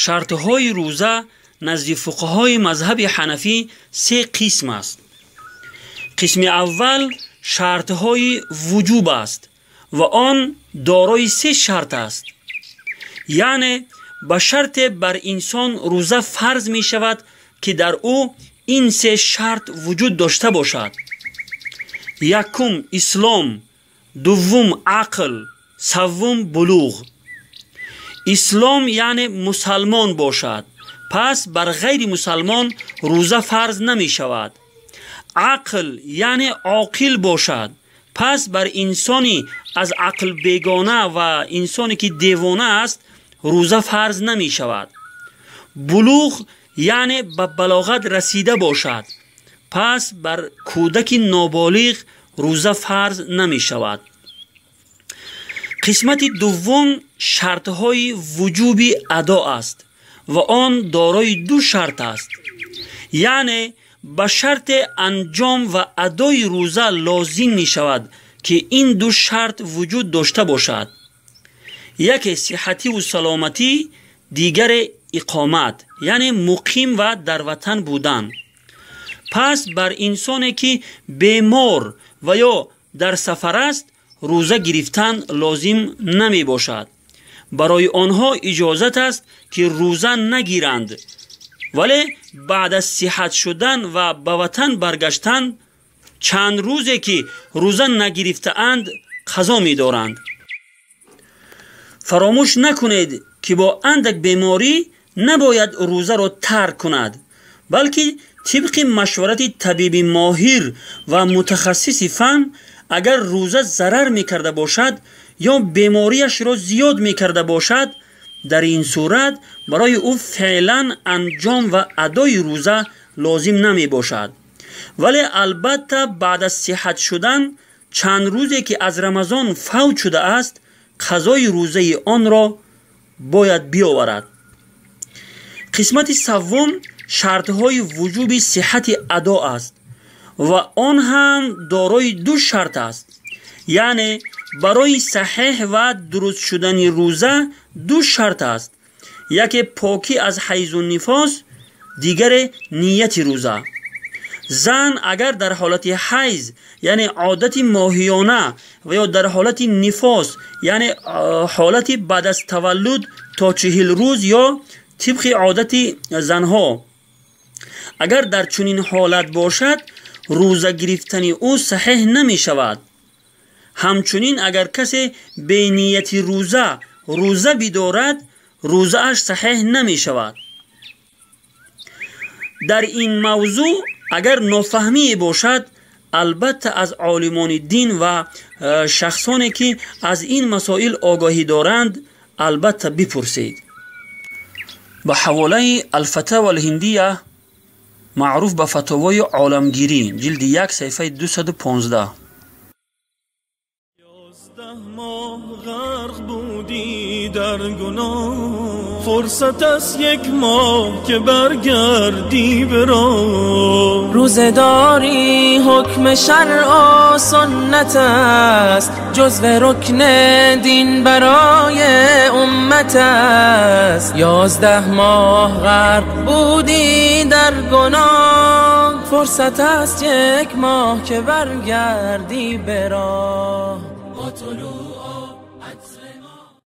Шартҳои рӯза назди фуқаҳои мазҳаби ҳанафӣ се қисм аст. Қисми аввал шартҳои вуҷуб аст ва он дорои се шарт аст. Яъне ба шарте бар инсон рӯза фарз мешавад, ки дар ӯ ин се шарт вуҷуд дошта бошад. Якум ислом, дуввум ақл, саввум булуғ. Ислом яъне мусалмон бошад, пас бар ғайри мусалмон рӯза фарз намешавад. Ақл яъне оқил бошад, пас бар инсони аз ақл бегона ва инсоне ки девона аст рӯза фарз намешавад. Булуғ яъне ба балоғат расида бошад, пас бар кӯдаки ноболиғ рӯза фарз намешавад. Қисмати дуввум шартҳои вуҷуби адо аст ва он дорои ду шарт аст. Яъне ба шарте анҷом ва адои рӯза лозим мешавад, ки ин ду шарт вуҷуд дошта бошад. Яке сиҳативу саломатӣ, дигаре иқомат, яъне муқим ва дар ватан будан. Пас бар инсоне ки бемор ва ё дар сафар аст рӯза гирифтан лозим намебошад. Барои онҳо иҷозат аст, ки рӯза нагиранд, вале баъд аз сиҳат шудан ва ба ватан баргаштан чанд рӯзе ки рӯза нагирифтаанд қазо медоранд. Фаромӯш накунед, ки бо андак беморӣ набояд рӯзаро тарк кунад, балки тибқи машварати табиби моҳир ва мутахассиси фан, агар рӯза зарар мекарда бошад ё бемориашро зиёд мекарда бошад, дар ин сурат барои ӯ феълан анҷом ва адои рӯза лозим намебошад. Вале албатта баъд аз сиҳат шудан чанд рӯзе ки аз Рамазон фавт шудааст қазои рӯзаи онро бояд биёварад. Қисмати саввум шартҳои вуҷуби сиҳати адо аст ва он ҳам дорои ду шарт аст. Яъне барои саҳеҳ ва дуруст шудани рӯза ду шарт аст. Яке покӣ аз ҳайзу нифос, дигаре нияти рӯза. Зан агар дар ҳолати ҳайз, яъне одати моҳиёна, ва ё дар ҳолати нифос, яъне ҳолати баъд аз таваллуд то 40 рӯз ё тибқи одати занҳо, агар дар чунин ҳолат бошад, рӯза гирифтани ӯ саҳеҳ намешавад. Ҳамчунин агар касе бенияти рӯза рӯза бидорад, рӯзааш саҳеҳ намешавад. Дар ин мавзӯъ агар нофаҳмие бошад, албатта аз олимони дин ва шахсоне ки аз ин масоил огоҳӣ доранд, албатта бипурсед. Ба ҳаволаи Алфатава алҳиндия, маъруф ба фатовои оламгирӣ, ҷилди 1, саҳифаи 215. 11 моҳ ғарқ будӣ дар гуноҳ, фурсат аст як моҳ ки баргардӣ ба роҳ. Рӯзадорӣ ҳукми шаръ суннат аст, ҷузв рукни дин барои уммат аст. 11 моҳ ғарқ будӣ дар гуноҳ, фурсат аст як моҳ ки баргардӣ ба роҳ.